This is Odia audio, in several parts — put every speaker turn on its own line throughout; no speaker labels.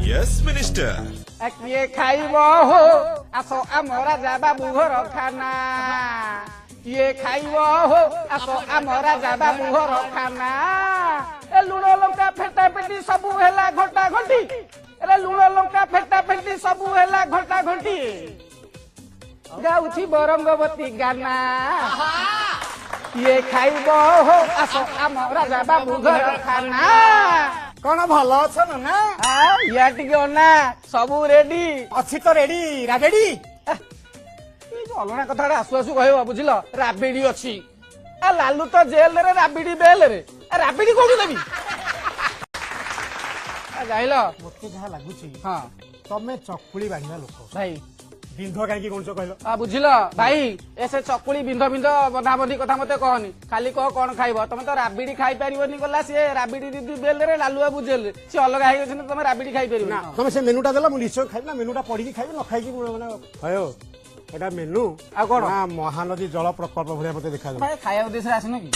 Yes minister.
କିଏ ଖାଇବ ହୋ, ଆସ ଆମ ରାଜା ବାବୁ ଘର ଖାନା। କିଏ ଖାଇବ ହୋ, ଆସ ଆମ ରାଜା ବାବୁ ଘର ଖାନା। ଏ ଲୁଣ ଲଙ୍କା ଫେଟା ଫେଟି ସବୁ ହେଲା ଘଣ୍ଟା ଘଣ୍ଟି। ଏରେ ଲୁଣ ଲଙ୍କା ଫେଟା ଫେଟି ସବୁ ହେଲା ଘଣ୍ଟା ଘଣ୍ଟି। ଗାଉଛି ବରଙ୍ଗବତୀ ଗାନା। କିଏ ଖାଇବ ହୋ, ଆସ ଆମ ରାଜା ବାବୁ ଘର ଖାନା।
କଣ ଭଲ ଅଛ ନା?
ୟା ଟିକେ ଅନା, ସବୁ ରେଡି।
ଅଛି ତ ରେଡି, ରାବେଡି।
ଏଇ ଯୋଉ ଅଲଣା କଥାଟା ଆସୁ ଆସୁ କହିବ, ବୁଝିଲ? ରାବିଡି ଅଛି। ଆ ଲାଲୁ ତ ଜେଲରେ, ରାବିଡି ବେଲରେ, ରାବିଡି କୋଉଠୁ ଦେବି ଜାଣିଲ?
ମତେ ଯାହା ଲାଗୁଛି,
ହଁ,
ତମେ ଚକୁଳି ବାଢିବା ଲୋକ।
ଭାଇ,
ବିନ୍ଧ କାହିଁକି ଗଣୁଛ କହିଲ?
ବୁଝିଲ ଭାଇ, ଏ ସେ ଚକୁଳି ବିନ୍ଧ ବିନ୍ଧ ବନ୍ଧା ବନ୍ଧି କଥା ମତେ କହନି। ଖାଲି କହ କଣ ଖାଇବ। ତମେ ତ ରାବିଡି ଖାଇପାରିବନି। ଗଲା ସିଏ ରାବିଡି ଦିଦି ବେଲରେ, ଲାଲୁ ବାବୁ ଜେଲରେ, ସିଏ ଅଲଗା ହେଇଯାଇଛନ୍ତି। ତମେ ରାବିଡି ଖାଇପାରିବନି।
ନା, ତମେ ସେ ମେନୁଟା ଦେଲା ମୁଁ ନିଶ୍ଚୟ ଖାଇବି। ନା, ମେନୁଟା ପଢିକି ଖାଇବି, ନ ଖାଇକି ମାନେ ହୟ। ଏଟା ମେନୁ
ଆଉ କଣ
ନା ମହାନଦୀ ଜଳ ପ୍ରକଳ୍ପ ଭଳିଆ ମତେ ଦେଖାଯାଉଛି।
ଭାଇ, ଖାଇବା ଉଦ୍ଦେଶ୍ୟରେ ଆସିନ କି?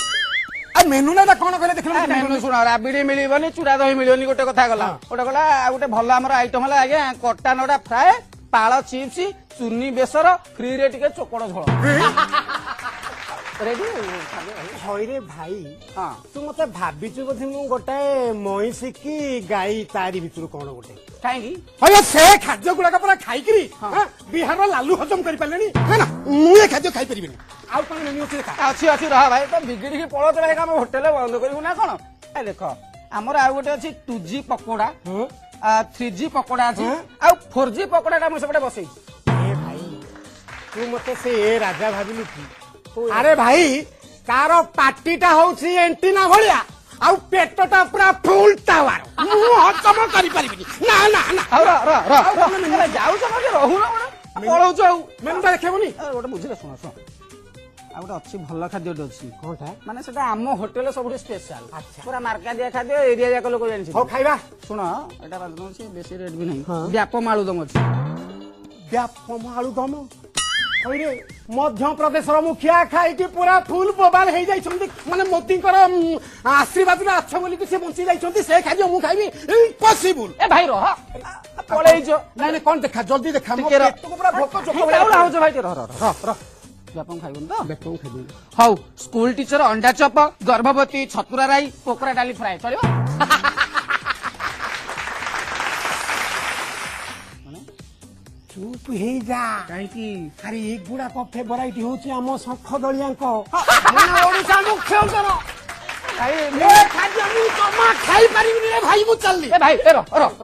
ଆଉ ମେନୁ ନା କଣ କହିଲେ ଦେଖିଲ?
ମେନୁ ଶୁଣ, ରାବିଡି ମିଳିବନି, ଚୁଡା ଦହି ମିଳିବନି, ଗୋଟେ କଥା ଗଲା, ଗୋଟେ ଗଲା। ଆଉ ଗୋଟେ ଭଲ ଆମର ଆଇଟମ ହେଲା ଆଜ୍ଞା, କଟା ନଡା ଫ୍ରାଏ, ପାଳ ଚିପ୍ସ, ଚୁନି ବେସର, ଫ୍ରିରେ ଟିକେ ଚୋକଡ଼ ଝୋଳ ରେଡି।
ହଇରେ ଭାଇ,
ହଁ,
ତୁ ମତେ ଭାବିଛୁ ବୋଧେ ମୁଁ ଗୋଟାଏ ମଇଁଷି କି ଗାଈ, ତାରି ଭିତରୁ କଣ ଗୋଟେ?
କାହିଁକି?
ହଇ, ସେ ଖାଦ୍ୟ ଗୁଡାକ ପୁରା ଖାଇକିରି ବିହାରର ଲାଲୁ ହଜମ କରିପାରିଲେଣି। ନା, ମୁଁ ଏ ଖାଦ୍ୟ ଖାଇପାରିବିନି। ଆଉ କଣ ମେନୁ ଅଛି ଦେଖା।
ଅଛି ଅଛି, ରହ ଭାଇ। ତ ବିଗିଡିକି ପଳଉଛ ଭାଇ, ଆମ ହୋଟେଲ ବନ୍ଦ କରିବୁ ନା କଣ? ଏ ଦେଖ, ଆମର ଆଉ ଗୋଟେ ଅଛି 2G pakora, 3G pakora ଅଛି, ଆଉ 4G ପକୋଡାଟା ମୁଁ ସେପଟେ ବସେଇଛି।
ଏ ଭାଇ, ତୁ ମତେ ସେ ଏ ରାଜା ଭାବିଲୁ କି? ଆରେ ଭାଇ, ତାର ପାଟିଟା ହଉଛି ଏଣ୍ଟିନା ଭଳିଆ ଆଉ ପେଟଟା ପୁରା ଫୁଲ ଟାୱାର। ମୁଁ ହଜମ କରିପାରିବିନି, ନା ନା ନା।
ଆଉ ର ର ର, ଯାଉଛ ମତେ ରହୁନ, ପଳଉଛ। ଆଉ
ମେନୁଟା ଦେଖେଇବନି
ଗୋଟେ, ବୁଝିଲେ? ଶୁଣ ଶୁଣ, ଆଉ ଗୋଟେ ଅଛି, ଭଲ ଖାଦ୍ୟଟେ ଅଛି।
କଣଟା?
ମାନେ ସେଟା ଆମ ହୋଟେଲ ସବୁଠୁ ସ୍ପେଶାଲ, ପୁରା ମାର୍କା ଦିଆ ଖାଦ୍ୟ, ଏରିଆ ଯାକ ଲୋକ ଜାଣିଛନ୍ତି।
ହଉ, ଖାଇବା।
ଶୁଣ, ଏଟା ଅଛି, ବେଶୀ ରେଟ୍ ବି ନାହିଁ। ବ୍ୟାପମ ଆଳୁଦମ ଅଛି।
ବ୍ୟାପମ ଆଳୁଦମ? ହଇରେ, ମଧ୍ୟପ୍ରଦେଶର ମୁଖିଆ ଖାଇକି ପୁରା ଫୁଲ ବୋବାଲ ହେଇଯାଇଛନ୍ତି। ମାନେ ମୋଦିଙ୍କର ଆଶୀର୍ବାଦରେ ଅଛ ବୋଲିକି ସେ ବଞ୍ଚି ଯାଇଛନ୍ତି। ସେ ଖାଦ୍ୟ ମୁଁ ଖାଇବି? ଇମ୍ପସିବୁଲ।
ଏ ଭାଇ, ରହ, ପଳେଇଛ।
ନାଇଁ ନାଇଁ, କଣ ଦେଖା, ଜଲ୍ଦି ଦେଖା।
ପୁରା ଭୋକ ଚୋକ ଭାଇ, ରହ ରହ ରହ ରହ। ବ୍ୟାପମ ଖାଇବୁନି ତ?
ବ୍ୟାପମ ଖାଇବୁନି।
ହଉ, ସ୍କୁଲ ଟିଚର ଅଣ୍ଡା ଚପ, ଗର୍ଭବତୀ ଛତୁରା ରାଇ, ପୋକରା ଡାଲି ଫ୍ରାଏ ଚଳିବ?
ଚୁପ୍ ହେଇଯା।
କାହିଁକି?
ଆରେ, ଏଗୁଡାକ ଫେଭରାଇଟ ହଉଛି ଆମ ଶଙ୍ଖ ଦଳିଆଙ୍କ, ଓଡିଶା ମୁଖ୍ୟଙ୍କର। ଖାଦ୍ୟ ମୁଁ ଜମା ଖାଇପାରିବିନି ରେ ଭାଇ, ମୁଁ ଚାଲିଲି।
ଭାଇ, ରହ ରହ।